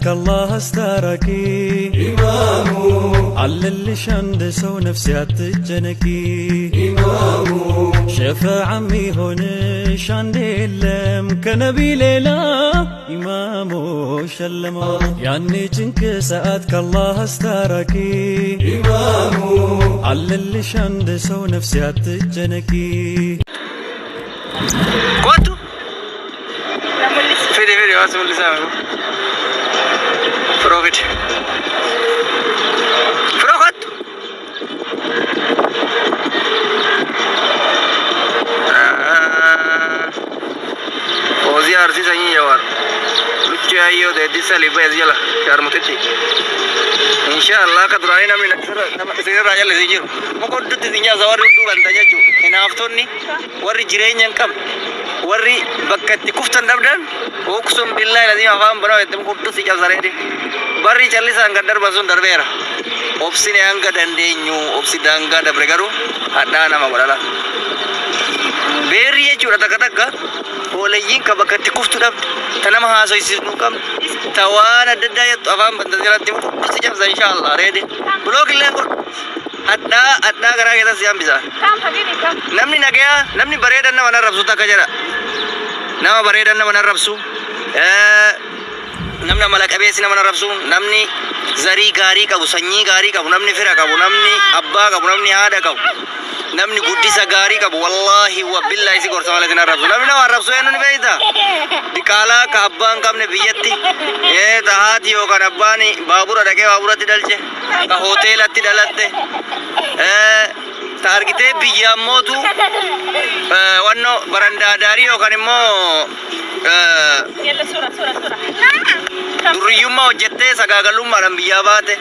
ከአላህ አስታራቂ ኢማሙ አለልሽ አንድ ሰው ነፍሴ አትጨነቂ ኢማሙ ሸፈዓ የሚሆንሽ አንድ የለም ከነቢ ሌላ ኢማሙ ሸለመው ያኔ ጭንቅ ሰዓት ከአላህ አስታራቂ ኢማሙ አለልሽ አንድ ሰው ነፍሴ አትጨነቂ። Kootu. Fidi fidi waan si mul'isaa. Firoo fidi. Firoo kottu. Fooziyaa Arsii sanyii Jawaar. Luchuu Yaayyoo Deeddisa Libbaa jala Shaarmutitti. Insha Allah akka duraanii namni nama isinirraa jallisee jiru. Muka hudduutti isin nyaasa warri hudduu kan ta'e jechuudha. Hinaaftonni warri jireenya hin qabne warri bakka itti kuftan dhabdan uqsum billaahi lazim afaan banaa itti muka hudduutti si cabsareeti. Barri callisaan kan darban sun darbeera. Obsine hanga dandeenyu obsi daangaa dabre garuu hadhaa nama godhala. Beerri jechuudha takka takka hoolayyiin ka bakka itti kuftu dhabde ta nama haasoysiisnu hin qabne ta waan adda addaa jettu afaan banta jalatti si cabsa insha Allah reedi. Block illee godhu. Hadhaa hadhaa garaa keessan si hambisa. Kam habibi kam. Namni nagayaa namni bareedan nama narrabsu takka jedha. Nama bareedan nama narrabsu. Namni amala qabeessi nama narrabsu. Namni zarii gaarii qabu, sanyii gaarii qabu, namni fira qabu, namni abbaa qabu, namni haadha qabu, namni guddisa gaarii qabu, wallaahi wa billaahi si gorsa malee si narrabsu. Namni nama arrabsu eenyu ni beekta? Diqaalaa ka abbaa hin qabne biyyatti, ta haati yookaan abbaan baabura dhaqee baaburatti dhalche, ka hoteelatti dhalatte, ta argitee biyyaan mootu wannoo barandaa daarii yookaan immoo Yalla sura sura sura. Durriyyummaa hojjettee sagaagalummaadhaan biyyaa baate.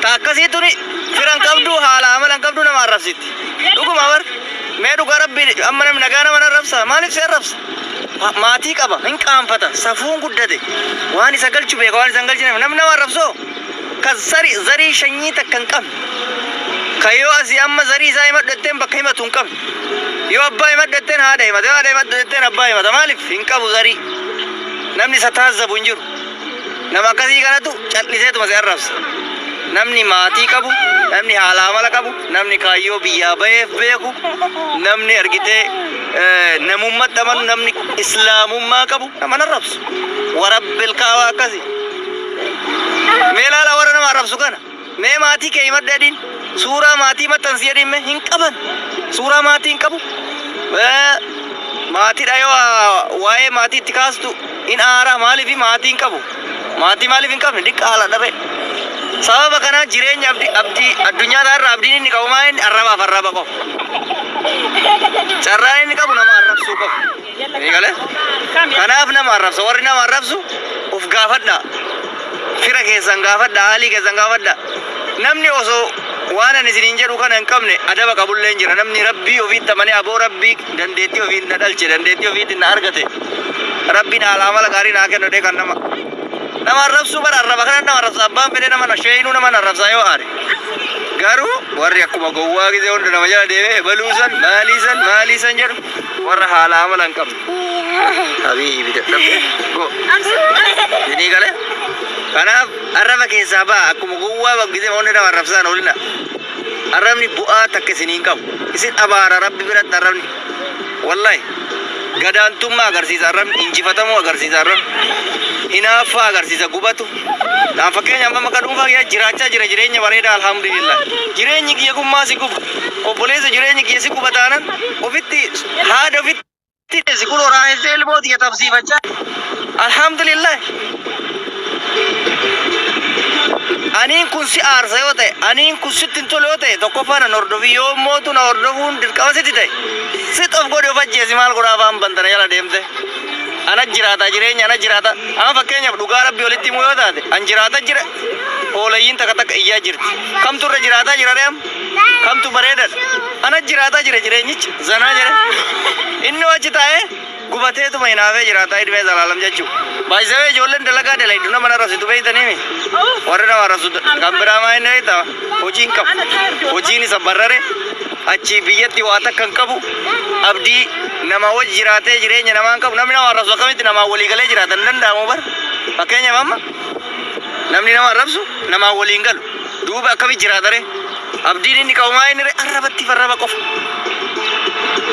Ta akkasii tuni fira hin qabdu, haala amala hin qabdu nama arrabsitti. Dhuguma bar mee dhugaa rabbii amma namni nagaa nama arrabsa maaliif si arrabsa? Maatii qaba hin qaanfata safuun guddate waan isa galchu beeka waan isa hin galchine namni nama arrabsoo ka zari zarii shanyii takka hin qabne ka yoo asii amma zarii isaa himadhu jetteen bakka himatu hin qabne yoo abbaa himadhu jetteen haadha himata yoo haadha himadhu jetteen abbaa himata maaliif hin qabu zarii namni isa taazzabu hin jiru. Nama akkasii kanatu cal'iseetuma si arrabsa. Namni maatii qabu, namni haala amala qabu, namni kaayyoo biyyaa baheef beeku, namni argitee namummatti amanu, namni islaamummaa qabu nama hin arrabsu. Warabbil kaabaa akkasi. Mee ilaalaa warra nama arrabsu kana. Mee maatii kee himadhu jedhiin. Suuraa maatii maxxansi jedhiin mee hin qaban. Suuraa maatii hin qabu. Maatiidha yoo waa'ee maatii itti kaastu hin aara maaliif maatii hin qabu. Maatii maaliif hin qabne diqqaala dhabe. Sababa kanaa jireenya abdii abdii addunyaa irraa abdiin inni qabu maa inni arrabaaf arraba qofa. Carraan inni qabu nama arrabsuu qofa. Ni galee? Kanaaf nama arrabsa. Warri nama arrabsu of gaafadha. Fira keessan gaafadha, haalii keessan gaafadha. Namni osoo waan ani isiniin jedhu kana hin qabne adaba qabullee hin jira. Namni rabbii ofiitti amanee aboo rabbii dandeettii ofiin na dhalche, dandeettii ofiitti na argate. Rabbiin haala amala gaarii naa kennu jedhee kan nama nama arrabsuu bara arraba kana nama arrabsa abbaan fedhe nama na sheeyinuu nama na arrabsa yoo aare. Garuu warri akkuma gowwaa gisee hunda nama jala deemee ebaluu san maalii san maalii san jedhu warra haala amala hin qabne. Habiibi dadhabde go. Isinii gale? Kanaaf arraba keessaa ba'a akkuma gowwaa gisee hunda nama arrabsaan oolina. Arrabni bu'aa takka isinii hin qabu. Isin abaara rabbi biratti arrabni. Wallahi gadaantummaa agarsiisa arrabni, injifatamuu agarsiisa arrabni. Hinaaffaa agarsiisa gubatu. Naan fakkeenya amma maqaa dhuunfaa kiyyaa jiraachaa jira jireenya bareedaa alhamdulillah. Jireenyi kiyya kun maa si guba? Obboleessa jireenyi kiyya si guba taanan ofitti haada ofitti si kun horaa'essee ilmoo tiyya tabsiifachaa alhamdulillah. Aniin kun si aarsa yoo ta'e, aniin kun sitti hin tolu yoo ta'e, tokkoffaa nan hordofi yoo mootu na hordofuun dirqama sitti ta'e. Sit of godhi of ajjeesi maal godhaa afaan bantana jala deemte. Ana jiraata jireenya ana jiraata. Amma fakkeenyaaf dhugaa rabbi walitti himuu yoo taate an jiraata jira hoolayyiin takka takka iyyaa jirti. Kamtu irra jiraataa jira ree amma? Kamtu bareedadha? Ana jiraataa jira jireenyicha zanaa jira. Inni achi taa'ee gubateetuma hinaafee jiraata idmee zalaalam jechuu. Baay'isawee ijoolleen dalagaa dalaydu nama narrabsitu beeytaniimi. Warri nama arrabsu kan biraa maa inni beektaa? Hojii hin qabu. Hojiin isa barrare achi biyyatti waa takka hin qabu. Abdii nama wajji jiraatee jireenya namaa hin qabu. Namni nama arrabsu akkamitti namaa walii galee jiraata hin danda'amu bar. Fakkeenyaaf amma Namni nama arrabsu namaa waliin galu. Duuba akkami jiraata ree? Abdiin inni qabu maa inni ree? Arrabatti farraba qofa.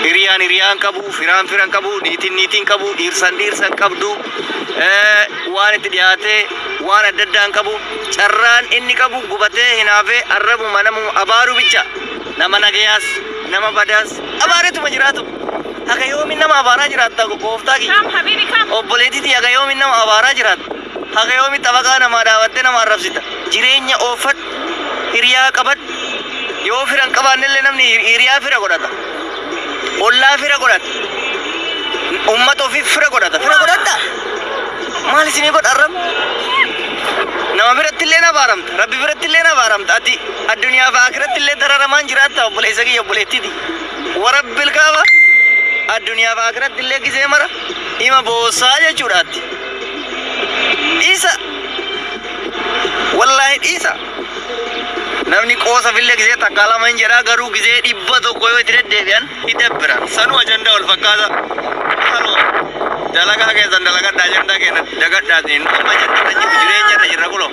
Hiriyaan hiriyaan qabu, firaan firan qabu, niitiin niitiin qabu, dhiirsan dhiirsan qabdu, waan itti dhiyaatee waan adda addaan qabu. Carraan inni qabu gubatee hinaafee arrabuma namuma abaaruu bicha. Nama nagayaas, nama badaas abaareetuma jiraatu. Haga yoomiin nama abaaraa jiraatta, gooftaa kiyya? Come, حبيبي, come. Obboleettiitii, haga yoomiin nama abaaraa jiraatta? Haga yoomiin xabaqaa namaa dhaabattee nama arrabsita? Jireenya oofadhu, hiriyaa qabadhu. Yoo fira hin qabaannellee namni hiriyaa fira godhata. Ollaa fira godhata. Uummata ofii fira godhata. Fira godhadha. Maal isinii godha arrabni? Nama biratti illee abaaramta. Rabbi biratti illee abaaramta. Ati addunyaa fi akiratti illee dararamaan jiraatta, obboleessa kiyya, obboleettiiti. Warabbil kaaba addunyaa fi akiratti illee gisee mara hima boossaa jechuudhaatti. Dhiisa. Wallaahi dhiisa. Namni qoosafillee gisee takka lama hin jedhaa, garuu gisee 100 yoo itti deddeebi'an ni dabbira. Sanuu ajandaa wal fakkaata. Haloo. Dalagaa keessan dalagadhaa, ajandaa keenya dagadhaatiin. Nu amma ajandaa irra jiru jireenya irra jirra kuloo.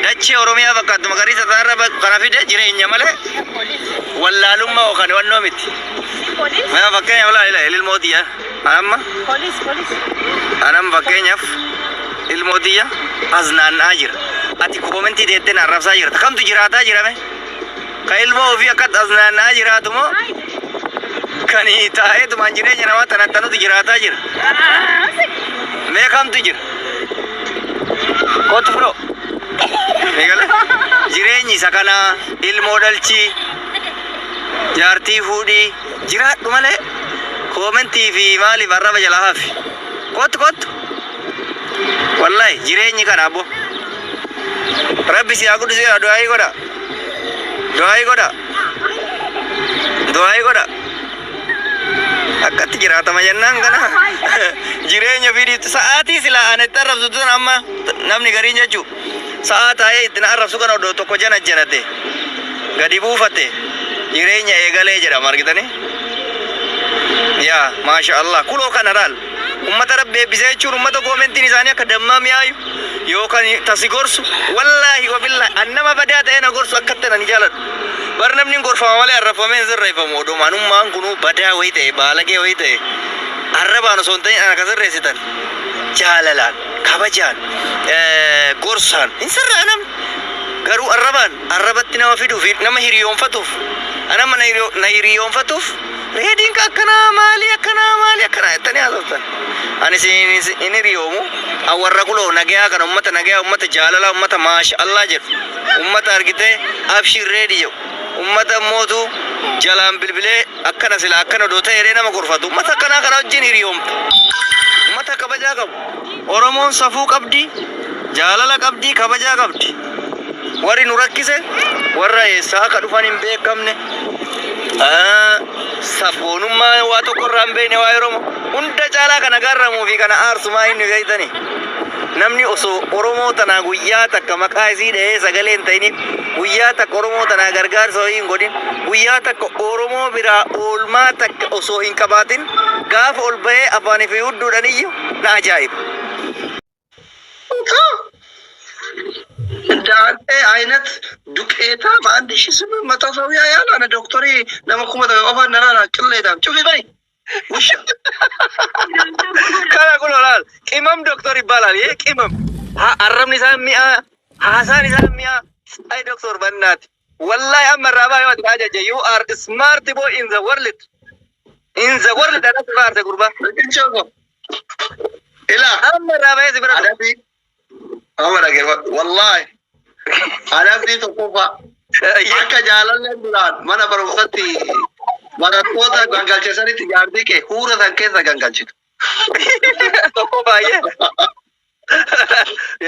Dachee Oromiyaa fakkaattu magariisa ta'arra kana fide jireenya malee Police. Wallaalummaa yookaan wannoo miti. See police? Mee fakkeenyaaf laa ila ilmoo tiyya amma Police, police. anam fakkeenyaaf ilmoo tiyya as naanna'aa jira. Ati koomentii deettee na arrabsaa jirta. Kamtu jiraataa jirame? Ka ilmoo ofii akkas as naanna'aa jiraatu moo kan taa'eetumaan jireenya namaa tanattanutu jiraataa jira? Ah, Mee kamtu jira? Kottu firoo. Eegale? Jireenyi isa kanaa, ilmoo dhalchii, jaartii fuudhii jiraadhu malee koomentii fi maaliif arraba jalaa hafi. Kottu, kottu. Wallahi jireenyi kana abbo. Rabbi si haa guddisu, du'aayii godha. Du'aayii godha. Du'aayii godha. Akkatti jiraatama jennaan kana jireenya fiidhiitti sa'aatii silaa ani itti arrabsu tun, amma namni gariin jechuu sa'aa taa'ee itti na arrabsu kana odoo tokko jana janate gadi buufate jireenya eegalee jedhama, argitanii? Yaa maasha Allah, kuloo kana laal. Ummata Rabbi eebbisee jechuun ummata koomentiin isaanii akka dammaa mi'aayu yookaan tasi gorsu. Wallaahi wabillaahi, an nama badaa ta'ee na gorsu akkatti ani jaaladhu. Bar namni hin gorfama malee arrabfamee hin sirreeffamu. Odoo manummaan kunuu badaa wayii ta'e, baalagee wayii ta'e, arrabaan osoo hin ta'in ana ka sirreessitan jaalalaan, kabajaan, gorsaan hin sirraa namni. Garuu arrabaan arrabatti nama fiduuf, nama hiriyoonfatuuf, anama na hiriyoonfatuuf, reediin ka akkanaa maali, akkanaa maali, akkanaa jettanii haasoftan. Ani isin hin hiriyoomu. An warra kuloo nagayaa kana, ummata nagayaa, ummata jaalalaa, ummata maasha Allah jedhu, ummata argitee abshir reedi jedhu, ummata mootu jalaan bilbilee akkana sila akkana odoo ta'e jedhee nama gorfatu, ummata akkanaa kana wajjin hiriyoomta. Ummata kabajaa qabu. Oromoon safuu qabdi, jaalala qabdi, kabajaa qabdi. Warri nu rakkise warra eessaa akka dhufan hin beekamne, sabboonummaa waa tokko irraa hin beekne. Waa'ee Oromoo hunda caalaa kana garramuu fi kana aarsu maa inni beektani? Namni osoo Oromoo tanaa guyyaa takka maqaa isii dhahee sagalee hin ta'iniif, guyyaa takka Oromoo tanaa gargaarsa wayii hin godhin, guyyaa takka Oromoo biraa oolmaa takka osoo hin qabaatin gaafa ol bahee afaanii fi hudduudhaan iyyu na ajaa'iba. እንደ አንተ አይነት ዱቄታ በ1800 ሰው ያያል። አነ ዶክተሪ nama 1000 qofa nana qilleedhaan cufi bari ውሻ። Kana kun olaal qimam doktor ይባላል። ይሄ ቅመም arrabni isaa mi'a, haasaan isaa mi'a. Ay doktor bannaati. Wallahi amma irraa baay'ee ati ajaja. You are smart boy in the world. In the world anas faarse gurbaa. Riqicha ko ila. Amma irraa baay'ee si bira dhufu. Adabbii amma dhageeffadhu, wallahi adabbii tokkoffaa akka jaalalleen duraan mana barumsatti barattoota gangalcheessanitti jaartii kee huura san keessa gangalchitu. Tokko baay'ee.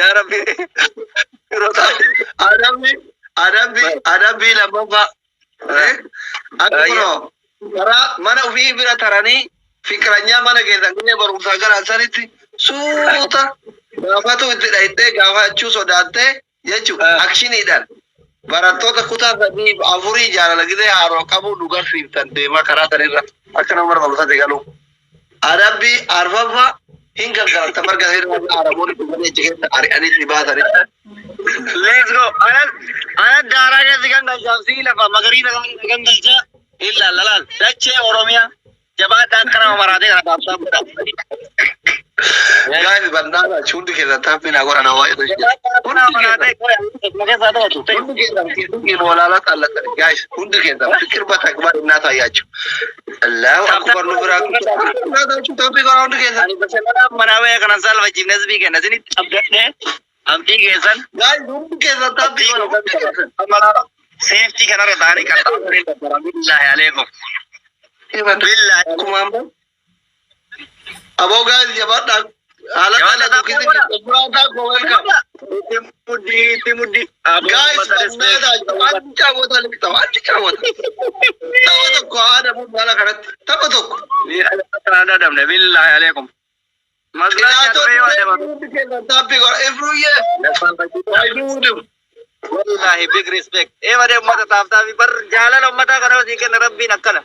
Yaa Rabbi. Adabbii lammaffaa akka kunoo karaa mana ofii bira taranii fikiranyaa mana keessan gahee barumsaa galan sanitti suuta gaafatu itti dhayitee gaafachuu sodaattee jechuudha. Actioniidhaan barattoota kutaa sadii fi afurii jaalala gisee haaroo qabu nu garsiiftan deemaa karaa sanirra akka nama mana barumsaatti galu. Adabbii arfaffaa hin gargaarta marga sirraa araboonni dhufanii achi keessa ari'anii si baasanii. Let's go. Anan anan daaraa keessa kan galchaa fi lafa magariisa kan galchaa ilaal laal dachee Oromiyaa jabaadhaan kana maraatee kana taabsaa godha. Guys, bandaadha. Hundi keessan taappii naa godha, naa waa'ee jira. Kana maraatee keessaa taphatu. Hundi keessan keessan walaalaa xaallatan. Guys, hundi keessan ፍቅር በተግባር እናሳያቸው። አላሁ አክበር nu biraa እናታችሁ taappii godha hundi keessan. Ani bashannanaaf manaa bahee kanan saalfachiifne asbii kenna isinitti abdadhee abdii keessan. Guys, hundi keessan taappii godha hundi keessan. Seeftii kanarra ta'anii qaxxaamuree dabbara. Billaahi aleekum. Billaahi. Akkuma amma. Aboo guys, jabaadhaa. Haala kana tukkisi biraataa koo welcome. Itti muddi, itti muddi. Guys, bannaadha. Waan caawwata liqta, waan caawwata. Tapha tokko haadha haala kanatti. Tapha tokko. Adamne billaahi aleekum. Maslaa nyaatee yoo adaban. Hundi keessan taappii godha. Ifruyyee. Waayiduu. Wallahi big respect. Ee badee ummata taaftaafi bar jaalala ummataa kana hojii kenna rabbiin akkana.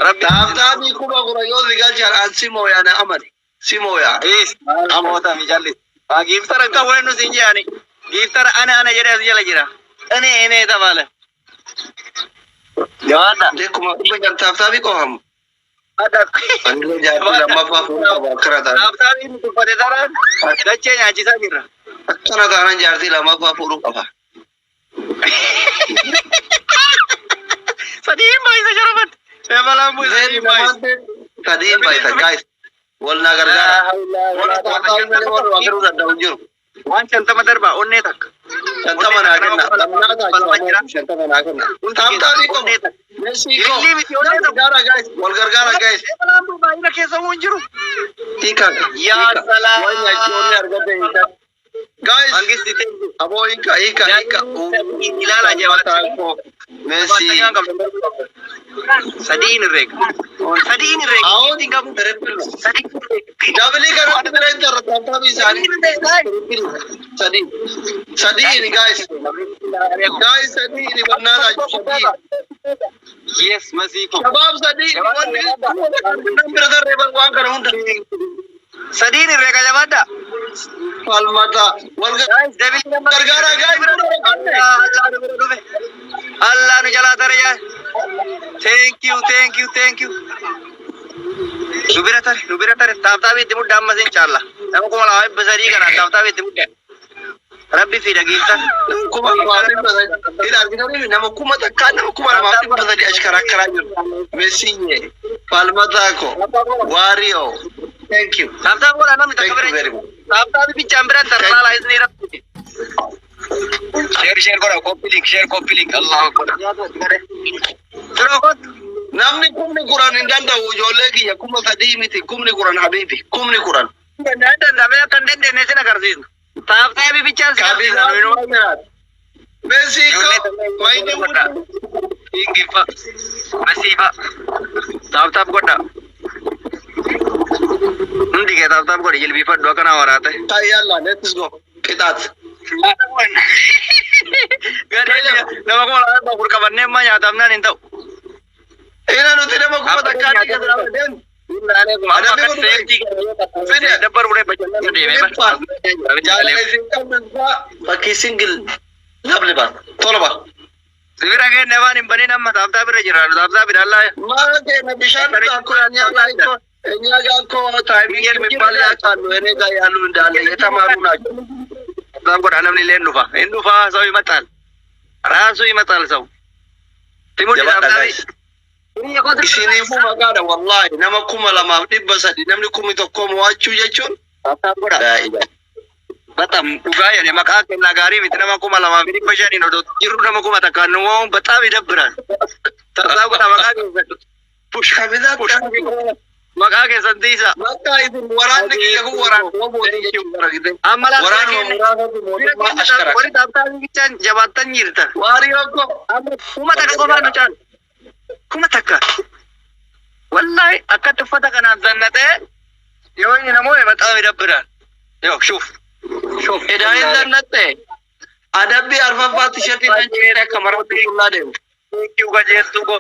Rabbiin. Taaptaabii 4000 yoo si galchan an si mooyaa, na amani. Si mooyaa. Is amoota mi jalli. Giiftara akka waynu siin jedhani. Giiftara ana ana jedhee as jala jira. Ene ene tabaale. Jawaadha. 500,000 taaptaabii qofamu. Anillee jaartii lammaffaa fuudhuu qaba akkana taanaan. Taaptaabii nu tuffate taraan dachee nyaachisaa jirra. Akkana taanaan jaartii lammaffaa fuudhuu qaba. Sadiin baay'isa sharafat. Ebalaan bu'e sadiin baay'isa. Sadiin baay'isa guys. Wal naa gargaara. Warra taaptaabii malee warra waa garuu danda'u hin jiru. Waan 50 darbaa onnee takka. 50 naa kenna. Lamnaa ta'a 50 naa kenna. Taaptaabii qofa. Messi ko. Illee miti onnee Wal tokko. gargaara guys. Wal gargaara guys. Ebalaan bu'u baay'ina keessa hin jiru. Hiika. Yaa salaam. Waan nyaachuu argate hiika. Guys. Mangisti thank you. Aboo hiika hiika hiika. Ilaala jabaata. Messi. Sadiin herreega. Sadiin herreega. Aoon triple. Sadiin herreega. Double kanatti bira hin tarra taaptaabii isaanii. Sadii. Sadiin guys. Guys, sadiin bannaadha sadii. Yes, Masiko. Shabaab sadii wanni bira tarree waan kana hunda. Sadiin herreega jabaadha. Falmata. Wal gargaara guys. Allah nu jalaa tare yaa. Thank you, thank you, thank you. Nu bira tare, nu bira tare. Taaptaabii itti mudda ammas hin caalla. Nama 2300 kanaan taaptaabii itti mudda. Rabbi fida giifta. 2300. Ila argitanii nama 1000 nama 2300 achi karaa karaa jiru. Messiye. Falmataa ko. Waario. Thank you. Taaptaa godha namni takka Thank you bira. very much. Taaptaabii bichaan biraan tarlaala isni rabbi. Share share godha copy link share copy link Allahu akbar. Firoo kottu. Namni 10000 hin danda'u ijoollee kiyya 3000 miti 10000 habiibi 10000. Danda'amee akka hin dandeenye sin agarsiisna. Taaptaabii bichaan sin agarsiisna. Messi ko. Wayne Ingiliffa. Masiifa. Tap tap godha. Hundi kee tap tap godhi jilbiifadhu akkana waraate. Yalla, let's go. Qixaat. Gadhee nama 2400 qabannee ammaa nyaatamnaan hin ta'u. Ina nuti nama 1000 ni gadi deemu. Dabbar buree bashannana deemee. Jaalala isin qabdu fakkii single lovely ba. Tola ba. Sibira keenya waan hin banin amma taaptaa bira jira taaptaa bira allaa. Maal keenya bishaan እኮ እኛ ጋር እኮ እኛ ጋር እኮ timing የሚባል ያውቃሉ። እኔ ጋር ያሉ እንዳለ የተማሩ ናቸው። Tap godha namni illee hin dhufa. Hin dhufa ሰው ይመጣል። ራሱ ይመጣል ሰው። Timutti Jabaadha taaptaa. guys. Isiniifuu maqaadha wallahi nama 2300 namni 1000 mo'achuu jechuun Tap godha. laa ilaaha. በጣም dhugaa jedhe maqaa kennaa gaarii miti nama 2500 odoo jirru nama 1000 nu mo'uun በጣም ይደብራል። Tap tap godha maqaa keessan. Push push maqaa keessan tiisa. Bakka isin waraanni kiyya kun waraanuma mootii jechuun argite. Amma laata Waraanuma keenya muraasatu mootummaa ashkara. warri taaptaa bichaan jabaattan jirtan. Waariyoo ko 1000 qofaan nu caalu. 1000. Wallahi akkatti uffata kanaan zannatee yoo inni namoota በጣም ይደብራል። Yoo shuuf shuuf. Edaayin zannatte adabbii arfaffaatti shartii tan ceeree akka maratti qullaa deemu. Thank you gajeestuu ko.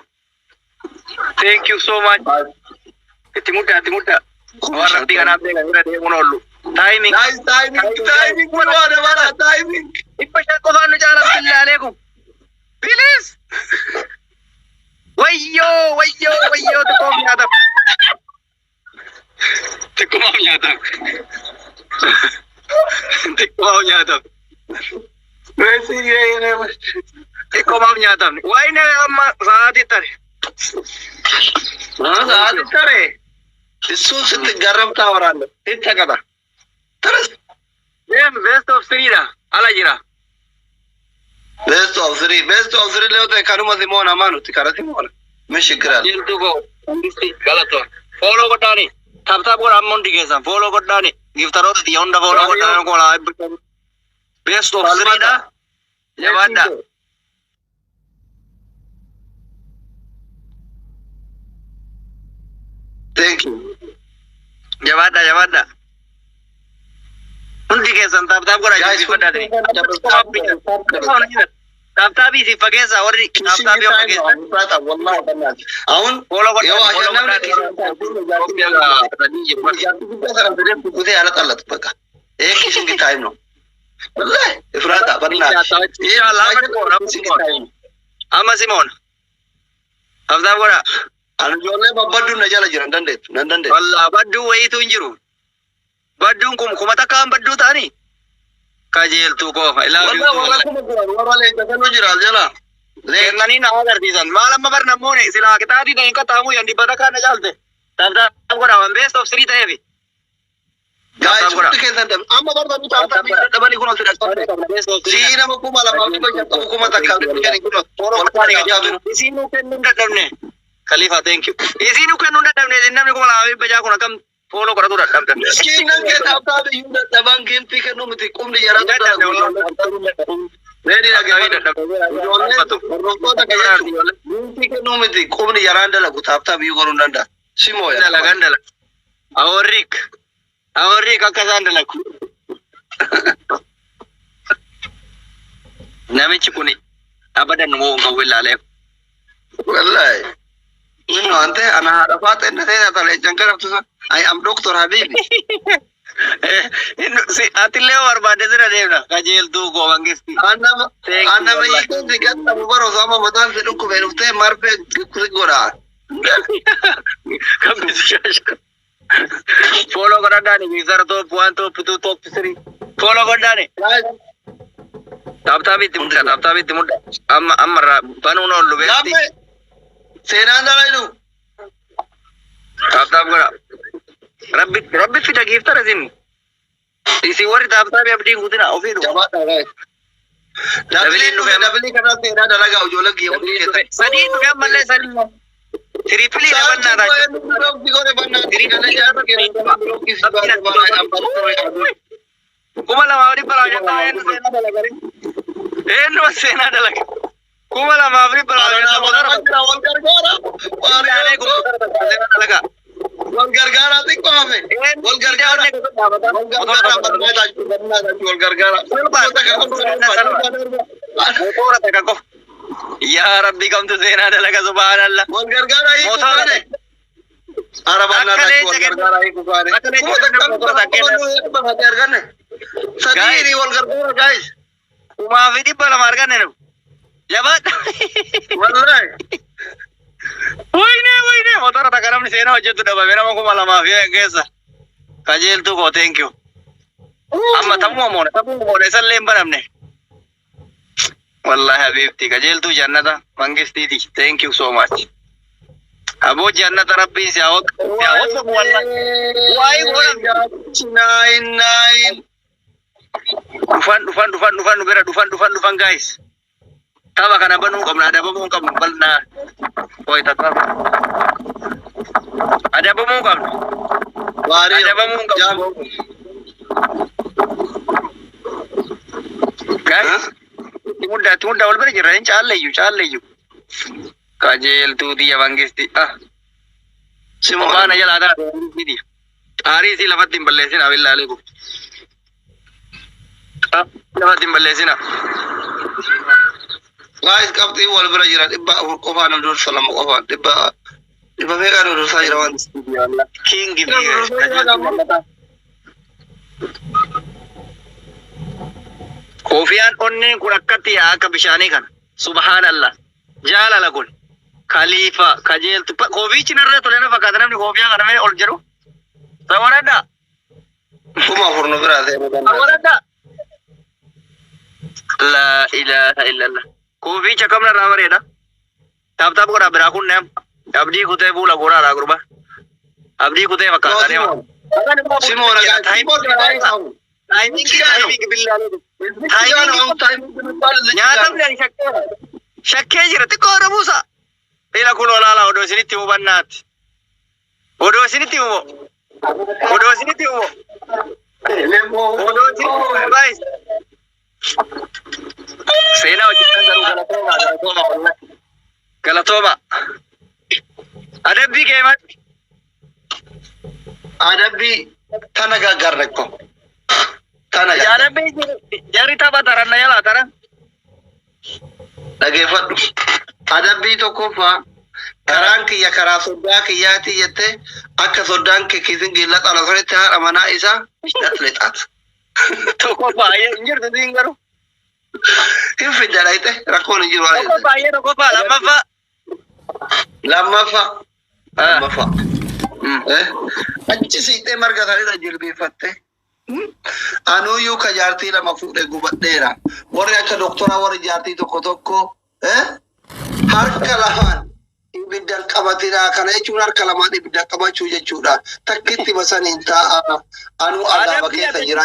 Thank you so much. Itti muddaa itti muddaa. Waan rabbii kanaaf beekan bira deemuun oollu. Timing. Nice timing, timing, waa dabala timing. nyaatamne. Messi Xiqqoomaaf nyaatamne. Waayine amma sa'aatii tare. Sa'aatii tare. እሱን ስትገረም ታወራለህ። ይተቀጣ ተረስ። Deem, best of three dha. Ala jira. Best of three, best of three ለው kanuma simoona manuti kara simoona ምን ችግር አለ? Jiltu koo Mangisti galatoon. Follow godhaani. Tap tap godha amma hundi keessan. Follow godhaani. Giftaroota xiyya hunda follow godhaani kola. Best of three dha. Jabaadha. Thank you. Jabaadha, jabaadha. Hundi keessan tap tap godha. Guys, Jilbifadhaatini. Tap tapii si fageessa warri tap tapii yoo fageessa. አሁን Follow ይኸው godhaani. Follow አሸናፊ godhaani. ያለጣለት በቃ ይሄ kissing time ነው። ወላሂ እፍራታ በእናትሽ Inshallah kissing time ነው። Amma Simoon. Tap tap godha. Ani ijoollee babbadduun na jala jiran dandeettu nan dandeettu. Wallah badduu wayiitu hin jiru. Badduun kun kuma takkaan badduu ta'anii. Qajeeltuu koo Wallah warra kuma jiran warra leenca sanuu jira as jala. Leenca Kennanii na agarsiisan. Maal amma bar namoonni silaa qixaatii ta'e hin qaxxaamu yan dhibba takkaan na caalte. Tap tap godha waan best of three ta'eefi. Guys, hundi keessan amma barbaadu tap tap dadhabanii kun as hidhatan. Sii nama 2500 qabu 1000 kun Isinuu kennuu hin dadhabne. Khalifa, thank you. Isinuu kennuu hin dadhabne. Isin namni 2600 kun akkam follow godhatu dadhabdan. Miskiinan kee tap tap iyyuu dadhaban giiftii kennuu miti qubni jaraatu dalagu. Reedi dhaggeeffadhu. Ijoolleen hordoftoota kee jechuun giiftii kennuu miti qubni jaraan dalagu tap tap iyyuu godhuu hin danda'a. Simooya. Dalagan dalaga. Awarriik. Awarriik akka isaan dalagu. Namichi kun abadan moo hin qabu ilaalee. Wallahi. Minno ante ana haadha faata inni ta'e talee garabtu san. I am Doctor Habibi. Atillee yoo barbaadde sira deemna. Qajeeltuu koo Mangisti. Annama Thank you, annama wallahi. hiikuun si gattamu bara osoo amma mataan si dhukkubee dhuftee marfee si godha. Kabbisu shaasha. Follow godhadhaani Miisara top one, top two, top three. Follow godhaani. Tap tapitti mudda, tap tapitti mudda. Amma amma irraa banuun oollu beekti. Gaafa seenaan dalagu. Tap tap godha. Rabbi rabbi fida giiftara isin. Isin warri tap tapii abdiin guutina ofii dhufa. Jabaadha guys. Dabiliin dhufe dabilii kana seenaa dalagaa ijoollee kiyya hundi keessan. Sadii dhufe ammallee sadii. Triple dhabannaa ta'a. 2250 eenyu seenaa dalaga? Eenyu seenaa dalaga? 2250 seenaa dalaga. Wal gargaaraa xiqqoo hafe. Wal gargaaraa. Wal gargaaraa wal gargaaraa. Motora takka qofa. Yaa Rabbi, kamtu seenaa dalaga? Subhaanallah. Wal gargaaraa hiikuu kaane. Arabannaa wal gargaaraa hiikuu kaane. 1000 arganne. Sadii wal gargaara guys. 2200 arganne nu. Jabaadha. Wallahi. Wayne wayne motora takka namni seenaa hojjetu dhabame nama 2000 fi keessa. Qajeeltuu koo, thank you. Amma taphuma moona, taphuma moona, isallee hin banamne. Wallahi habibti qajeeltuu jannata Mangistiiti, thank you so much. Aboo jannata rabbiin si haa waffaqu wallahi. Waa'ee godhan. Nine nine. Dhufan dhufan dhufan dhufan nu bira dhufan dhufan dhufan guys. Tapha kana banuu qabna, adabamuu qabnu bal'aa. Wayita tapha. Adabamuu qabnu. Waarii. Adabamuu qabnu. Guys, itti muddaa, itti muddaa, wal bira jirra hin caalleeyyu caalleeyyu. Qajeeltuu xiyya Mangisti. Ah, Simoon. Baana jalaa taate Mangistiiti. Xaarii isii lafatti hin balleessina billaalee kun. Lafatti hin balleessina. Guys, qabxii wal bira jira 400 qofaan nu dursa, lama qofaan dhibba dhibba meeqaan nu dursaa jira waan. King fi koofiyaan onneen kun akkatti yaa akka bishaanii kana. Subhaanallah. Jaalala kun. Khalifa kajeeltu. Koofichi narra tole na fakkaata namni koofiyaa kana mee ol jedhu. Sawaradha. 4000 nu biraa ta'e. Sawaradha. Laa ilaaha illallah. Kuuficha kam narraa bareeda. Tap tap godhaa biraa kun neem. Abdii kutee fuula goraadhaa gurba. Abdii kutee fakkaata deema. Simoon Timing timing nyaatamni ani shakkeera. Shakkee jira xiqqoo irra buusa. Ila kun olaala odoo isinitti hubannaatti. Odoo isinitti himu. Odoo isinitti himu. Odoo isinitti himu guys. Seenaa hojjetan garuu galatooma galatooma wallahi. Galatooma. Adabbii kee mati. Adabbii tana gaggarre ko. Tana gaggarre. Adabbii jarri tapha taran na jalaa taran. Dhageeffadhu. Adabbii tokkoffaa karaan kiyya karaa soddaa kiyyaati jettee akka soddaan kee kiisin giilla xala sanitti haadha manaa isaa lexaat. Tokko baay'ee hin jirtu siin garuu. Hin fidda dhayxe rakkoon hin jiru. Tokko baay'ee tokkoffaa lammaffaa. Lammaffaa. Lammaffaa. Achi siiqxee marga sanirra jilbeeffatte. Anuyyuu ka jaartii lama fuudhe gubadheera. Warri akka doktoraa warri jaartii tokko tokko harka lamaan ibiddan qabatinaa kana jechuun harka lamaan ibiddan qabachuu jechuudha. Takkitti basaniin taa'a. Anuu azaaba keessa jira.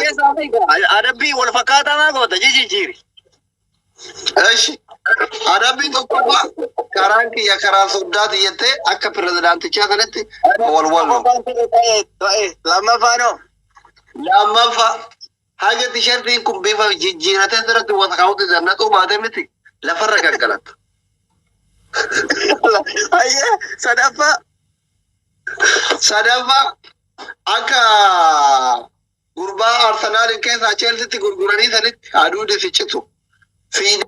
Adabbii wal fakkaataa maa goota jijjiiri. Eshi. Adabbii tokkoffaa karaan kiyya karaa soddaati jettee akka pirezidaantichaa sanatti wal wallo. Lammaffaa noo. Lammaffaa haga tishartiin kun bifa jijjiiratee sirratti wasakaawutti zannaquu baate miti lafarra gaggalatta. Ayyee sadaffaa. Sadaffaa akka gurbaa Arsenaalin keessaa Cheelsitti gurguranii sanitti aduun si citu. Fiigee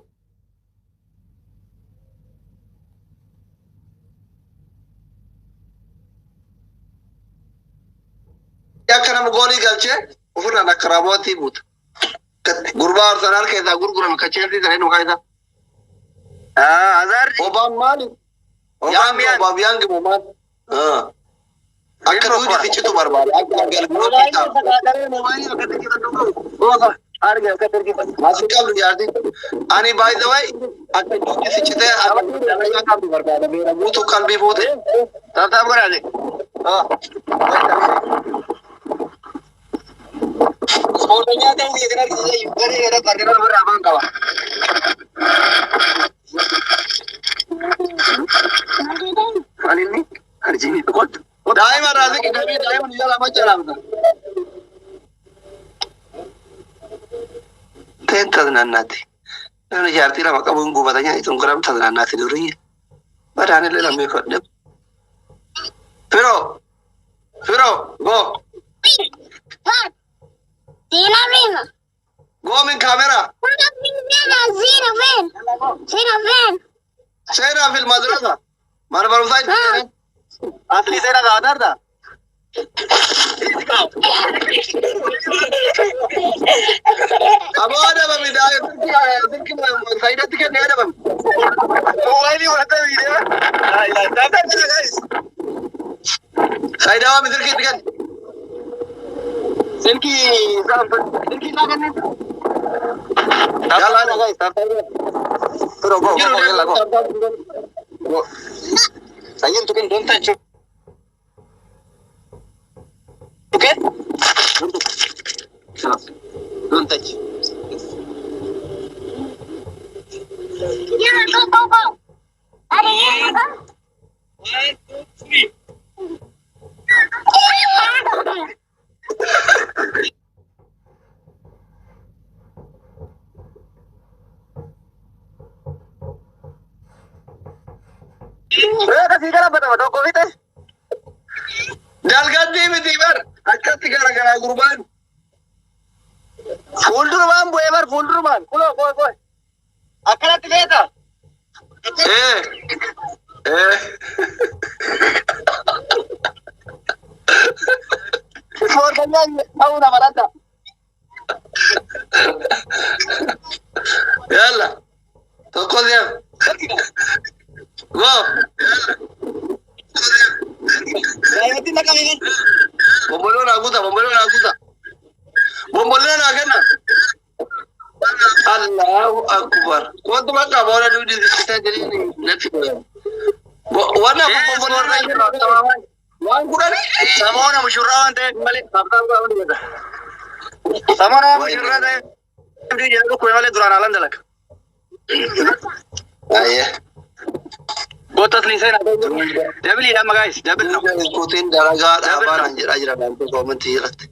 akka nama goolii galchee ofirraan akka raawwatii buuta. Gurbaa Arsenaal keessaa gurgurame ka Cheelsii sanii maqaa isaa. Hazaardi. Obaan maali? Obaan Obaamiyaan moo maali? Akka duudi si citu barbaada. Akka galgalooti ta'a. Maasii qabdu jaartii. Ani by the way akka duudi si citee akka dalagaa qabdu barbaada. Beera guutuu qalbii fuute. Tap tap godhaate. Ispoorteenyaa ta'uu biyya kana argisiisee garee gara qarqara irraa afaan qaba. Maal inni? Arjii kottu. Daa'ima irraa siqi damee daa'ima guyyaa lama jalaamta. Teen taznaannaati. Namni jaartii lama qabu hin gubata nyaati tun garam taznaannaati durii. Badaan illee lammeeffadhe. Firoo. Firoo go. Zina Rima. Go min kaameraa. Zina Ven. Zina Ven. Seenaa fil madrasa. Mana barumsaa itti seenee. Asli seenaa gaafataarta? Aboo adabami daa'ima silki saayidatti kennee adabami. Moobaayilii fudhatee viidiyoo. Tap tap godhaa guys. Saayidaa waan silki itti kenni. Silkii isaa silkii isaa kennee. Tap tap godhaa guys. Tap tap godhaa. Firoo go go yalla go. Go. Sanyiin tukin don't touch. Okay? Don't touch. Yeah, go, go, go. Are you go? One, two, three. Akkasii gara batama tokko fixe. Dalgatti miti bar akkatti garagaraa gurbaan. Fuuldurumaan bu'ee bar fuuldurumaan. Kuloo koo koo. Akkanatti feeta. Ee. Ee. Ispoortanyaan ta'uu nama dhadha. Yalla. Tokko si'am. Go. Daa'imatti na qabee. Bomboloo naa guuta bomboloo naa guuta. Bomboloo naa kenna. Allahu akbar. Wanti bakka booda duudi sittee jedhanii natti godhan. Wanna waan kudhanii. Samoona mushurraa waan ta'eef malee taaptaap godhaa hundi jedha. Samoona mushurraa ta'eef jedhu dhukkube malee duraan haalaan dalaga. Ayyee. Goottas ni seenaa. Dabiliidha amma gaayis dabil no. Kutiin dalagaa dhaabaan jedhaa jira naannoo koomantii irratti.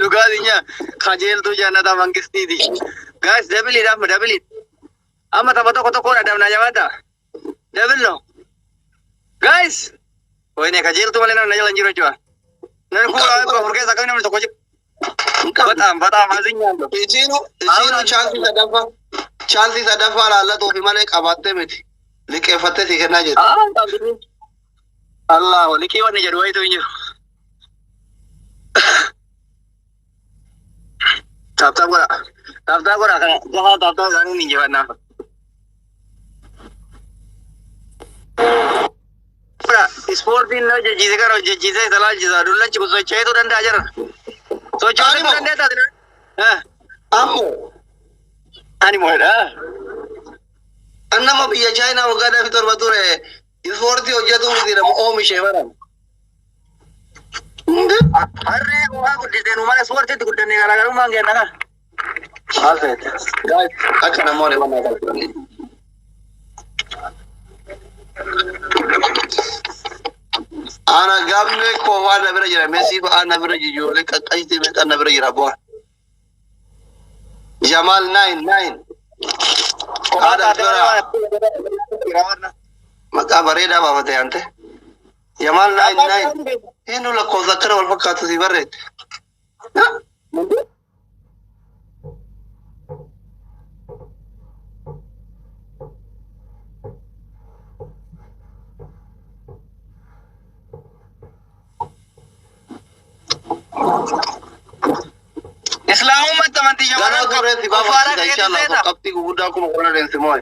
Dhugaatiin nyaa kajeeltuu jannataa mangistiiti. Gaayis dabiliidha amma dabiliidha. Amma tapha tokko tokkoon adamnaa jabaata. Dabil no. Gaayis. Wayne kajeeltuu malee namni na jala hin jiru jechuudha. Namni kuuraa afur keessa akkamii namni tokko jiru. Bataam bataam asiin nyaannu. Isiinu chaansii sadaffaa laallatuufi malee qabaattee miti. Liqeeffattee si kennaa jirti. Allah liqii wanni jedhu wayitu hin jiru. Tap tap godha. Tap tap godha kana gahaa tap tap isaanii ni injifannaa. Godha ispoortiin na hojjechiise kana hojjechiisee isa laalchisa dullachi kun socho'eetu danda'a jira. Socho'uu dandeetta ati? Ammoo Ani mo'edha. Annama biyya Chaayinaa waggaa 27 ture ispoortii hojjetuu miti nama oomishee baran. Harree waa guddisee nu mana ispoortiitti guddannee garaagarummaan kenna kana. Maal feete? Guys, akka namoonni mana kan Ana gaafni koo waan na bira jira, Messi fa'aa na bira jiru, ijoollee qaqqaashtii meeqa na bira jira bu'aa. Jamal nine nine. Haadha bira maqaa bareedaa baafate ante. Jamal nine nine. Eenyu lakkoofsa akkana wal fakkaatu si barreette? Islaamummaatti amantii Ganaa shamarran turreetti kuffaaraa baafata keetti inshallah seeta. Qabxii gurguddaa 10,000 deemsi moo'e.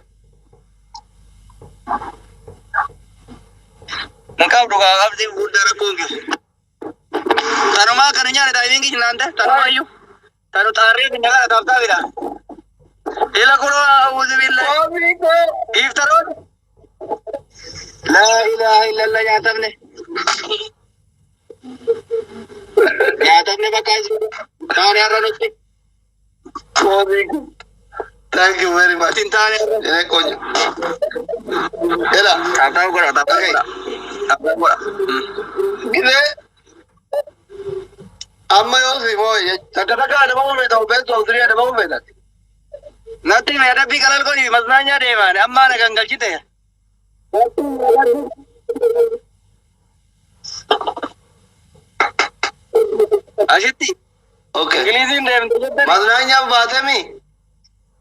Hin qabdu kaa qabxii gurguddaa rakkoon kee. Tanumaa kan nyaanne taayimiin naante tanumaa iyyuu. Tanu xaarree finna kana taaftaafidha. Ila kunoo awuuzu billahi. Giiftaroon. Laa ilaaha illallah nyaatamne. Nyaatamne bakka taane har'a nutti. Thank you very much. Hin taane har'a. Ini konyo. Ela, Taaftaaf godha taaftaaf godha. Taaftaaf godha. Gide amma yoo si moo'e takka takka adabamuu feeta, best of three adabamuu feeta. Natti hime adabbii qalal godhi masnaanyaa deemaan amma ana gangalchite. Ashitti Okay. Ingiliziin deemte jettani. Maznaanyaaf baatemi.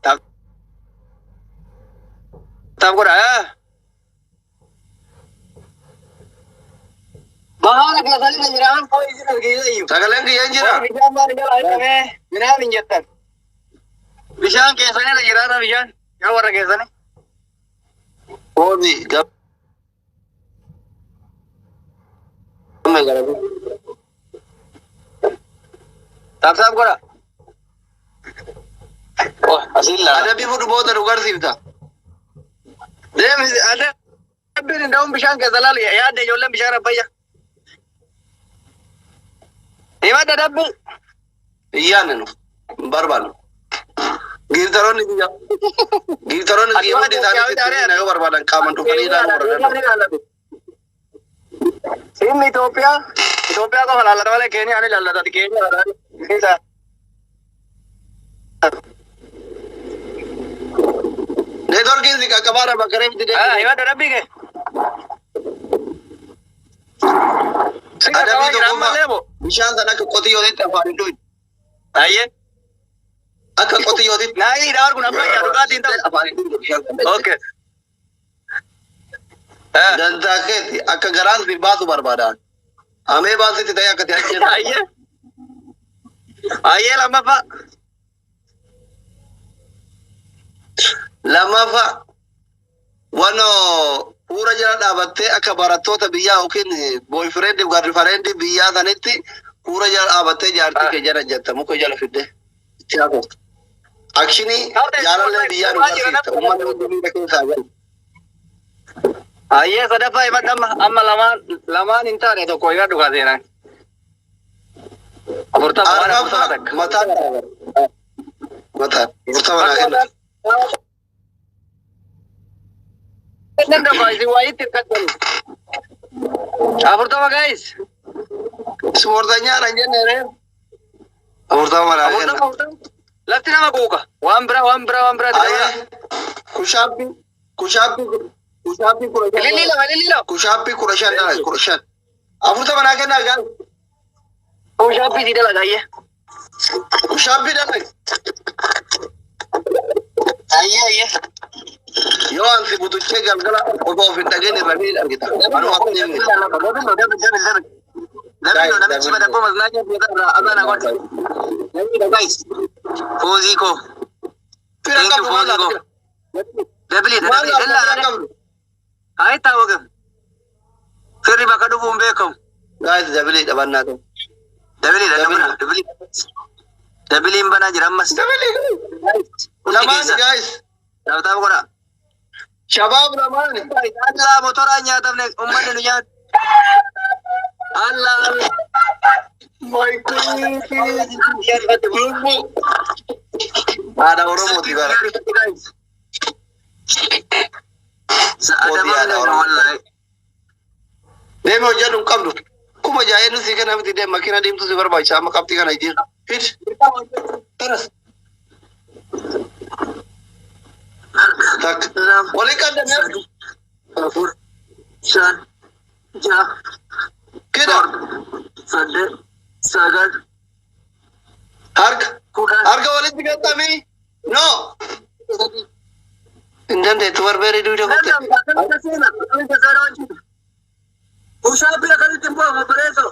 Taaf godha. Bahaara keessatti jiraan koo isin argisiisa iyyuu. Sagaleen kiyya hin jira. Bishaan maal jala hidhamee minaan hin jettan. Bishaan keessanirra jiraata bishaan. Yaa warra keessanii. Ooni gamme gara. Tap tap godha. Oh, asiin laala. Adabbii fudhu booda nu garsiifta. Deemi adabbiin hin da'uun bishaan keessa laalu yaadde ijoolleen bishaan abbayya. Himadha adabbii. Hin yaadne nu hin barbaannu. Giiftaroonni biyya hundi isaanii itti yoo barbaadan qaaman dhufanii ilaaluu warra danda'u. Inni Itoophiyaa qofa laallata malee Keeniyaan ilaallata Keeniyaa laallata. Neetworkiin si qaqqabaadha bakka reefti deemu. Himadha adabbii kee. Si qaqqabaa Adabbii jira tokkummaa ammallee moo? Bishaan sana akka qotiyyootitti afaan hin dhuyin. Ayyee. Akka qotiyyootitti. Naayii dhaawar kun abbayyaa dhugaatiin ta'u. Afaan hin dhuyin bishaan sana. Okay. Dantaa keeti akka garaan si baasu barbaadan. Amee baasitti ta'e akka ti ajjeesu. Ayyee. Ayyee lammaffaa. Lammaffaa, wanoo fuula jala dhaabattee akka barattoota biyyaa yookiin boyfriend girlfriend biyyaa sanitti fuula jala dhaabattee jaartii kee jala jetta muka jala fidde. Itti haasoftu. Akshinii jaalallee biyyaa nu barsiifta. Uummanni hundi miira keessaa galu. Ayyee, sadaffaa himad. Amma lamaan lamaan hin taane, tokko himad dhugaa seenaan. 40 waan 40 Arfaffaa takka. Mataan mataan 40 naa kenna. Danda'u isin waayitti hirkattani. 40, guys. Ispoortanyaadha hin jenne ree. 40 naa kenna. 40, 40. Lafti nama quuqa. Waan biraa, waan biraa, waan biraa. Ayyee, push-up, push-up, push-up 15. Ilillii lama, ilillii lama. Push-up 15 dalaga, 15. 40 naa kennaa gaal. Push-up si dalaga, ayyee. Push-up dalaga. Ayyee, ayyee. Yoo ansi butuchee galgala osoo of hin dhageen irra ni argita. Anuma akka deemne. Double, double, double, double. Double, namichi madabboo maznaa irraa azana godhe. Guys. Foozii koo. Fira Thank you, qabdu maal Foozii koo. laata? Double, Maal double. laata Ellaa fira qabdu? haa itti. Firri bakka dhufuun beekamu. Guys, double dhabannaa ta'u. Double dha, Double. double. Doubleiin banaa jira ammas. Double. Lamaan, guys. Taphataaf godha. Shabaab lamaani. Allah, motoraan nyaatamne, uummanni nu nyaata. Allah, Allah. My queen. Lubbu. Haadha Oromooti bara. Adabamne wallahi. Deemi, hojjedhu hin qabdu. 6000 nu sii kenna miti, deem, makiina deemtu si barbaachisa amma qabxii kana jira. Fid. Taras. Takka. Walii qaddamee. Afur, shan, ja'a, Kida. saddeet, sagal, Harka. 10. Harka walitti qaxxamii. No. Hin dandeettu, barbeerii duuda kutte. Push-up akkasitti hin bu'amu, obboleessoo.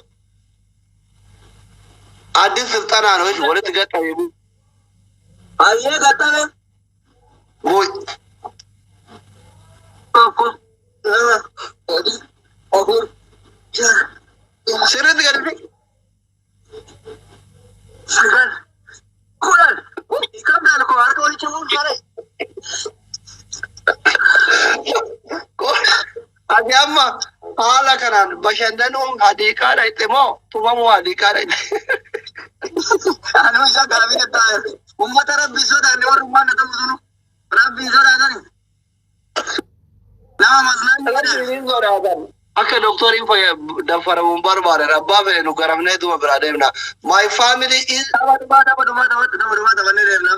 Addis ስልጠና ነው walitti qaxxamee. Ayyee, qaxxame. Bu'i. Tokko, lama, sadi, afur, shan, ja'a, Sirriitti gadi. sagal, 10. Kamdaan koo harka walitti bu'uun sare. Ati amma haala kanaan bashannanuun hadiiqaa dhayxe moo tumamuu hadiiqaa dhayxe? Anuma isaa gaafii taa'e. Uummata Rabbi sodaanne, warri ummaan na ta'u sunu. Rabbi sodaatani. Nama masnaan. Rabbiin sodaatan. Akka doktoriin daffaramuun barbaadan abbaa fedhe nu garamnee tuma biraa deemna. My family is. Tapha dhumaa, tapha dhumaa, tapha dhumaa taphannee deemna.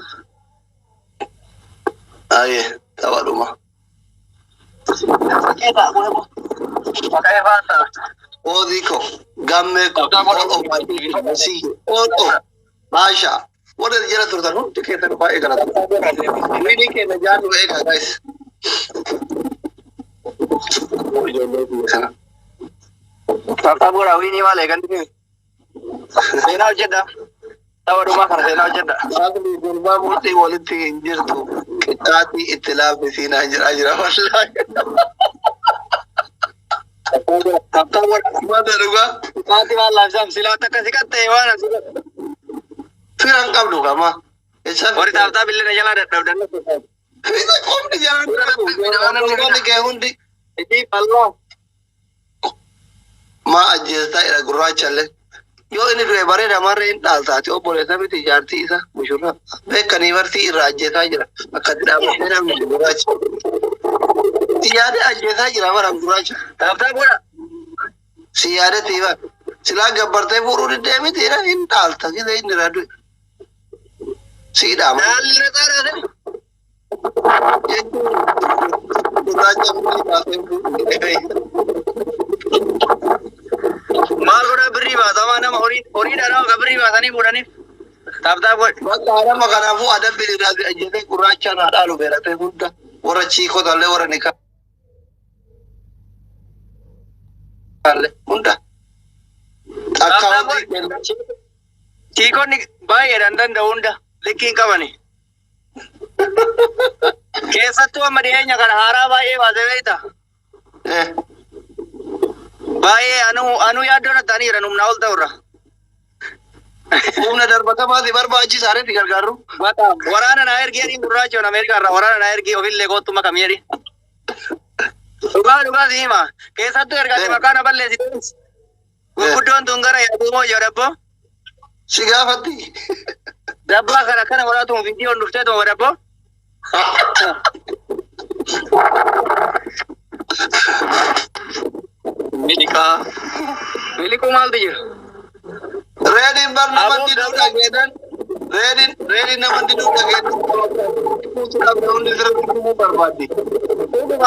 Aye, tapha dhuma. Maqaa faata. Oozii ko, gammee ko, all of my people, see, all of, Maasha, warra jala turtan hundi keessan baay'ee galata. Wiini keenya jaannu eegaa, guys. Ijoollee biyya kana. Tapha godha, wiinii maal eegan? Seenaa hojjedha. Tapha dhumaa kana seenaa hojjedha. Waaqni gurbaa murtii walitti hin jirtu. Qixxaatii itti laaffisii naan jedhaa jira wallaahi. Tapha godha. Mata dhugaa. Qixxaatii maal laafisam silaa takka si qaxxee waan asii. Fira hin qabdu kama. Warri taphtaa billee jalaa dadhabdan. Fira qofni jalaan qabu. Kee hundi. Itti bal'oo. Maa ajjeestaa jedha gurraachallee. Yoo inni du'e bareeda, marree hin dhaaltaati, obboleessa miti, jaartii isa mushurraa. Beekanii bartii irraa ajjeesaa jira. Akkatti dhaabbatee namni gurraacha. Si yaade ajjeesaa jira bara gurraacha. Taphtaa godha. Si yaade tiiba. Silaa gabbartee fuudhuu diddee miti hin dhaalta gisee inni irraa du'e. Si dhaama. Dhaalli na xaaraa. Jechuun gurraacha miti baasee fuudhuu. Maal godhaa, birrii baatamaa nama horii horiidha, nama ka birrii baasanii fuudhaniif. Taphtaa godhe. Bakka adama kanaafuu adabbi irraa ajjeesee gurraacha naa dhaalu beeratee hunda warra chiikotallee warra nikaallee hunda. Akkaawwantii kenna. Chiikonni baay'eedhaan danda'u, hunda likkii hin qabani. Keessattuu amma dhiyeenya kana haaraa baay'ee baasee beekta. Baay'ee anuu anuu yaaddoo na ta'aniira humnaa ol ta'urra. Humna darbatamaa si barbaachisaa reetti gargaaru. Waraana naa ergi jedhiin gurraachoon Ameerikaa irraa waraana naa ergi ofillee kootu makami jedhi. Dhugaa dhugaa si hima. Keessattuu erga ati maqaa na balleessite. Gurguddoon tun gara yaaduumoo ijoo dabboo. Si gaafatti. Dabbaa kana kana godhatuun viidiyoon dhuftee tuma dabboo. Miliqaa. Miliquu maaltu jira? Reediin bar namatti duu dhageedhan. Reediin reediin namatti duu dhageedhan. Hundi sirriitti dhumuu barbaaddi.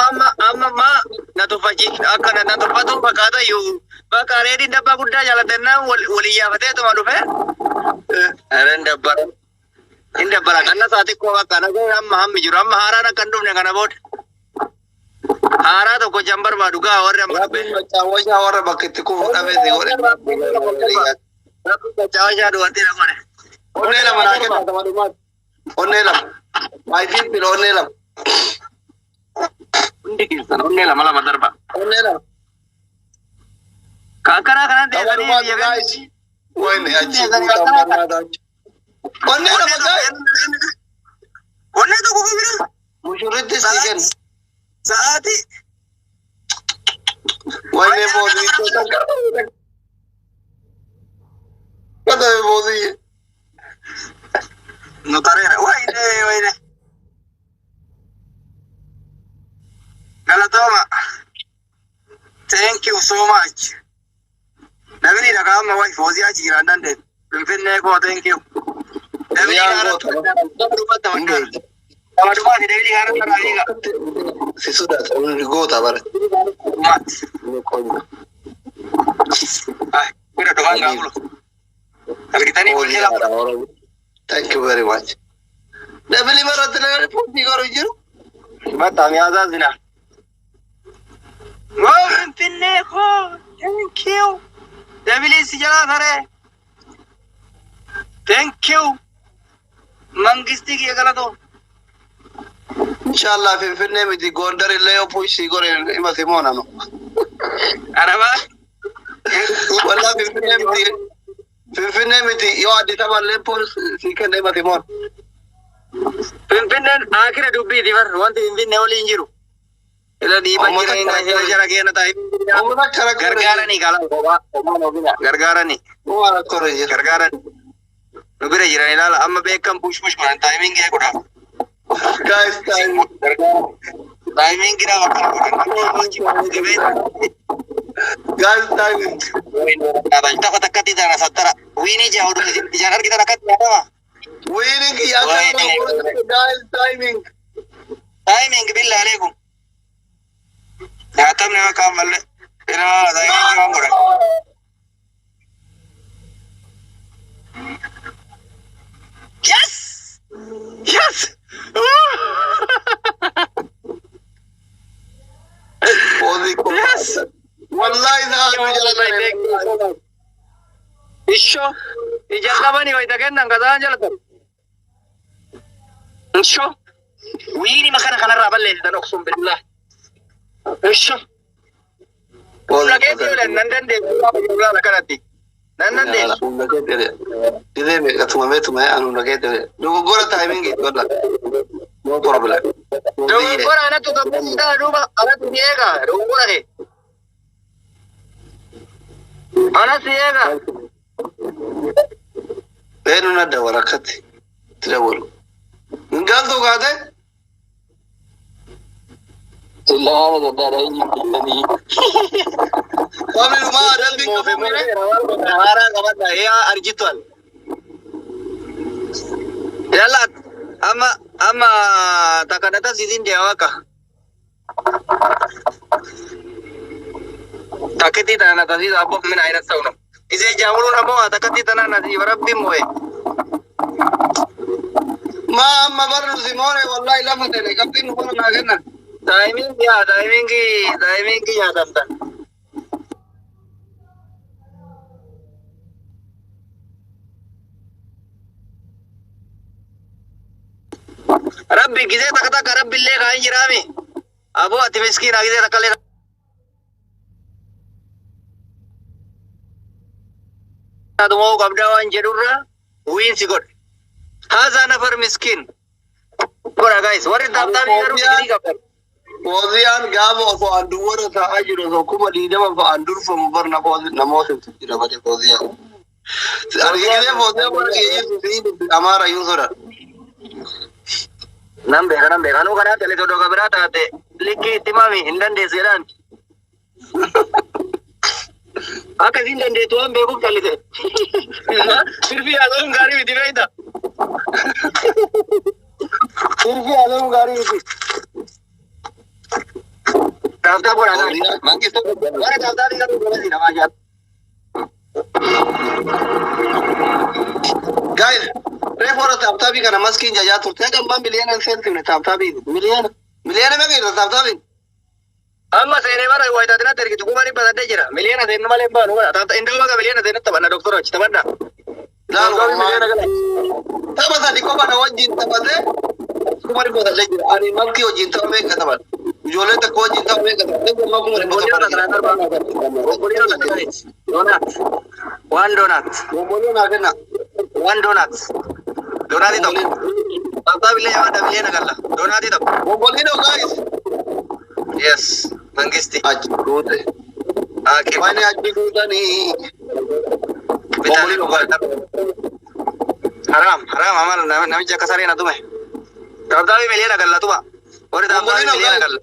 Amma amma maa na tuffachi akka na tuffatu fakkaata iyyuu bakka reediin dabbaa guddaa jaalatannaan wal walii tuma dhufe. Hin dabbara. Hin dabbara kanna isaa xiqqoo bakka na ga'e amma hammi jiru amma haaraan akka hin dhufne kana booda. Haaraa tokko jan barbaadu gaa warri amma dhufe. Rabbiin macaawwashaa warra bakka itti kufu dhabe si godhe. Rabbiin macaawwashaa dubartii na godhe. Onnee lama naa kenna tama dhumaati. Onnee lama. My people onnee lama. Hundi keessan onnee lama lama darba. Onnee lama. Ka akkanaa kanan Tama teessanii dhumaati biyya guys. Wayne achi guutaan barbaada. Onnee lama guys. Onnee tokko bira. Mushurritti si kenna. Sa'aatii. Wayne boodii takka. Kata boodii. Nu tareera. Wayne wayne. Galatooma. Thank you so much. Namni dhagaa amma wayi foozii achi jiraan dandeenye. Finfinnee koo thank you. Namni Nama dhumaati deebii gaara irraa eega. Si sodaata goota bara. Dhumaati. Ay, bira dhumaan gaa bulu. Argitanii onnee lama. Thank you very much. Dabili maratti nagari puutii garuu jiru. በጣም ያዛዝናል። ዋው ፊንፊኔ እኮ ቴንክ ዩ ደብሊስ ጀላ ተረ ቴንክ ዩ መንግስቲ የገለቶ Inshallah Finfinnee miti Gondar illee yoo puushii gore hima simoona no. አረባ Wallah Finfinnee miti Finfinnee miti yoo Addis Ababa illee puushii kenne hima simoona. ፊንፊኔን አኪረ ዱቢ ዲበር ወንቲ ፊንፊኔ ወሊን ጅሩ ኢለ ዲባ ጅራ ኢና ጀራ ኬነ ታይ Uummata akkana koree ገርጋረኒ ካላ ገርጋረኒ Uummata koree jira. ገርጋረኒ nu bira jiran ilaala amma beekam push push godhan taayimiin gee godha Guys time. taayimiin gira akkana godhan Guys time. Tapha takkatti tana sattara wiinii jaa oduu ijaan argitan akkatti yaadama. Winning yaa guys timing. Taayimiin billa aleekum. Nyaatamni akka ammallee ilaala taayimiin waan godhan. Yes! Yes! Puushii koo. Yes! Wallahi sa'a jala taree. Ishoo ijaan qabanii wayita kennan kasaan jalatan. Ishoo wiini makana kanarraa balleessitan oksuun billaa. Ishoo. Fuula keetti ulen nan dandeessu akkanatti. Nan dandeessu. Diree meeqa tumamee tumamee anu nageete dogoggora taayimingi walla no problem. Dogoggora anattu tokko duuba anattu si eega dogoggora kee. Anas si eega. Eenyu na dawwala akkatti itti dawwalu. Hin galtu kaate sabni dhumaa adabbiin qabu mire. Haaraa qabadha yaa arjitual. Yalla amma amma takkanata sisin deema akka. Takkitti tana na tasiisa abbo min ayna sawno. Isee jaamuruun ammoo takkatti tana na siif rabbiin moo'e. Maa amma barru simoone wallahi lafa ta'e qabxiin nu bara naa kennan. Taayimiin yaa taayimiingi taayimiingi nyaatamtan. Rabbi gisee takka takka rabbi illee kaan jiraami. Aboo ati miskiina gisee takka illee taatu moo qabdaa waan jedhurraa win si godhe. Haazaa nafar miskiin. Godha guys, warri tap tapii garuu digirii qabdan. Fooziyaan gaafa osoo an duwwara taa'aa jiru osoo 20,000 fa'aan durfamu bar namoota jira bade Fooziyaan. Argitee Fooziyaan bara keessa siin Amaara iyyuu sodaadha. Nan beeka, nan beeka. Anuu kanaa tele todoo biraa taate likkii itti mami hin dandeessu jedhaan. Akka isin dandeettu waan beekuuf callise. Sirbii haasa'uun gaarii miti beekta. Sirbii haasa'uun gaarii miti. Tap tap godhaa gaarii. Warra tap tapii garuu godhasiidha maashaa. Guys, reefu warra tap tapii kana maskiin jajaa turte. Akka ammaa miliyoona hin seensifne tap tapii. Miliyoona. Miliyoona meeqa jirta tap tapiin? Amma seenee bara waayitaatinatti ergitu 800,000 jira. Miliyoona seennu malee hin baanu godha. Indoo baga miliyoona seennu taphanna doktora achi taphadha. Laal wallahi. Tapha sadi qofa na wajjin taphatee 800,000 jira. Ani maskii wajjin tapha meeqa taphadha? Ijoollee tokko wajjin tapha meeqa taphadha? Ammaa 700,000. Donut. One donut. Bomboloo naa kenna. One donut. Donatii tokko. Abbaa billee jabaadha miliyoona galla. Donatii tokko. Bombolino guys. Yes. Mangisti. Achi guute. Aqib. Wani achi guutanii. Bombolino guys. Haram, haram amal namichi akka saree na tume. Tap tapii miliyoona galla tuma. Warri tap tapii miliyoona galla.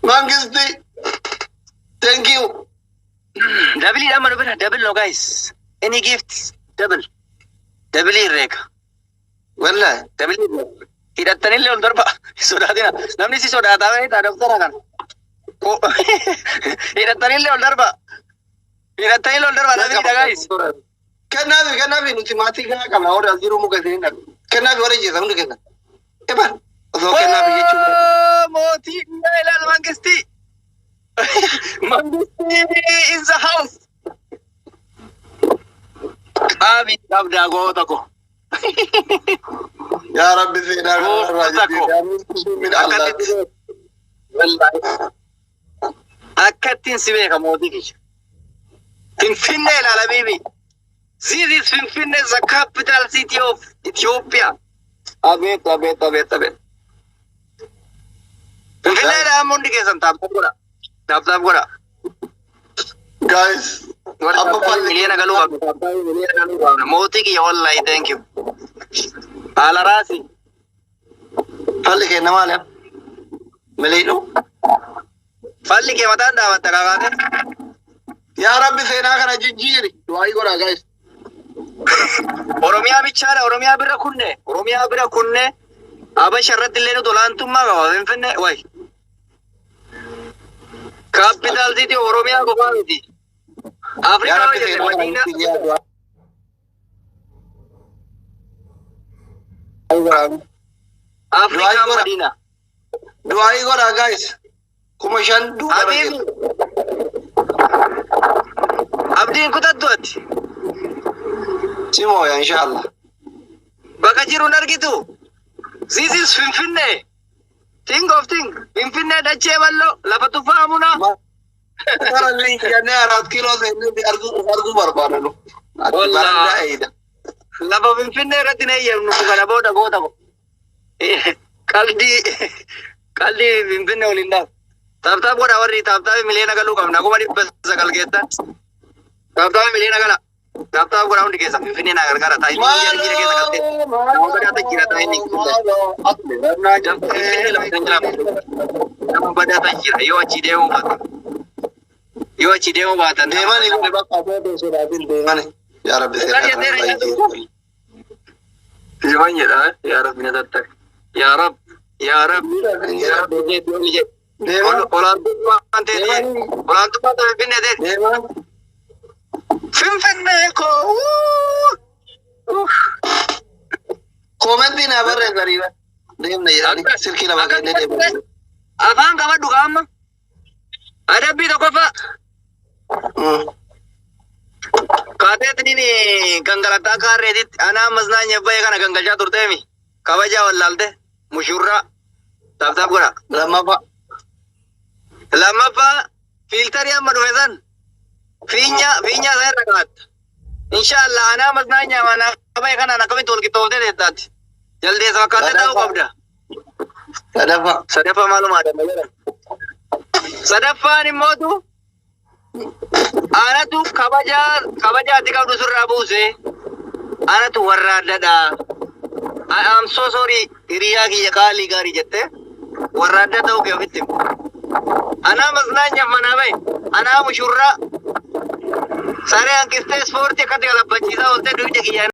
Mangisti. Thank you. Double dha amma nu bira double no guys. Any gift double. Double irreeka. Wallahi. Double irreeka. Hidhattanillee ol darba. Sodaatina. Namni si sodaataa beektaa doktara kana. Hidhattanillee ol darba. Hidhattanillee ol darba double dha guys. Kennaafi kennaafi nuti maatii kana qabna warri as jiru muka isin dhaqu. Kennaafi warri jeessa hundi kenna. Eban osoo kennaafi jechuun. Mootii dhiyaa ilaal Mangisti. Mangisti in the house. Qaabi qabdaa goota ko. Yaa Rabbi seenaa kanarraa Goota ko. jedhee Akkatti. Akkattiin si beeka mootii kiyya. Finfinnee ilaala biibi. This is Finfinnee, the capital city of Ethiopia. Abeet, abeet, abeet, abeet. Finfinnee dha amma hundi keessan tap tap godha. Tap tap godha. Guys, Warri amma tap tapii falli miliyoona galuu qabna. Tap tapii miliyoona galuu qabna. Mootii kiyya wallahi thank you. Haala raasi. Falli kenna maali? Miliidhu. Falli kee mataan dhaabatta kakaate. Yaa Rabbi seenaa kana jijjiiri. Du'aayii godhaa guys. Oromiyaa bichaadha. Oromiyaa bira kunne. Oromiyaa bira kunne. Habasha irratti illee nuti olaantummaa qaba. Finfinnee wayi. Capital city Oromiyaa qofaa miti. Yaa Afrikaa Rabbi yoo jette seenaa kana Madiina. jijjiiri. Du'aayii godhaa. Afrikaa Du'aayii godhaa. Madiina. Du'aayii godhaa guys. 5,000 duuba Habiibi. Abdiin kutattu ati. Simooya inshallah. Bakka jiru hin argitu. This is Finfinnee. Think of think. Finfinnee dachee bal'oo lafa tuffaa amunaa. Kara jennee 4 kiiloo seennee arguu barbaadanu. Ati Wallah. barandaa eeyida. Lafa Finfinnee irratti hin eeyyamnu kana booda goota ko. Qaldii qaldii Finfinnee waliin dhaaf. Tap tap godha warri tap tapii miliyoona galuu qabna 900,000 geettan. Tap tapii miliyoona gala. Tap tap godha hundi keessa Finfinnee naa gargaara. Taa'ii jira keessa galtee. Nama badaata jira taa'ii Finfinnee lafa kan jira. Nama badaata jira yoo achi deemuu baatan. Yoo achi deemuu baatan. Deemani kun bakka aboo sodaatin deemani. Yaa Rabbi seenaa kana jijjiiri. Deeman jedha yaa Rabbi na tattaqe. Yaa Rabbi yaa Rabbi yaa Rabbi jedhi oli jedhi. Deeman. Olaantummaan ta'e olaantummaa ta'e Finfinnee ta'e. Deeman. Finfinnee koo. Koomentii naa barreessanii ba. Deemna jedhanii silkii lama kennee deeman. Afaan qabadhu qaama. Adabbii tokkoffaa. Kaateetiin gangalataa kaarreetitti anaa ammas naa nyabba'ee kana gangalchaa turteemi. Kabajaa wallaalte mushurraa tap tap godha. Lammaffaa. Lammaffaa filterii amma dhufe san Fiinyaa fiinyaa sana irra kaa'atta. Inshaallah anaa masnaa manaa qabee kanaan akkamitti wal qixxooftee teettaati. Jaldeessa fakkaattee taa'uu qabda. Sadaffaa. Sadaffaa maalumaa dha jedhama. Sadaffaan immootu anatu kabajaa kabajaatti qabdu sirraa buuse. Anatu warra addadha. I am so sorry, hiriyaa kiyya qaalii gaarii jettee warra adda ta'uu kee ofitti himu. Anaa masnaanyaaf manaa bahe, anaa mushurraa saree hanqistee ispoortii akkatti galabbachiisaa ooltee dugda kiyya.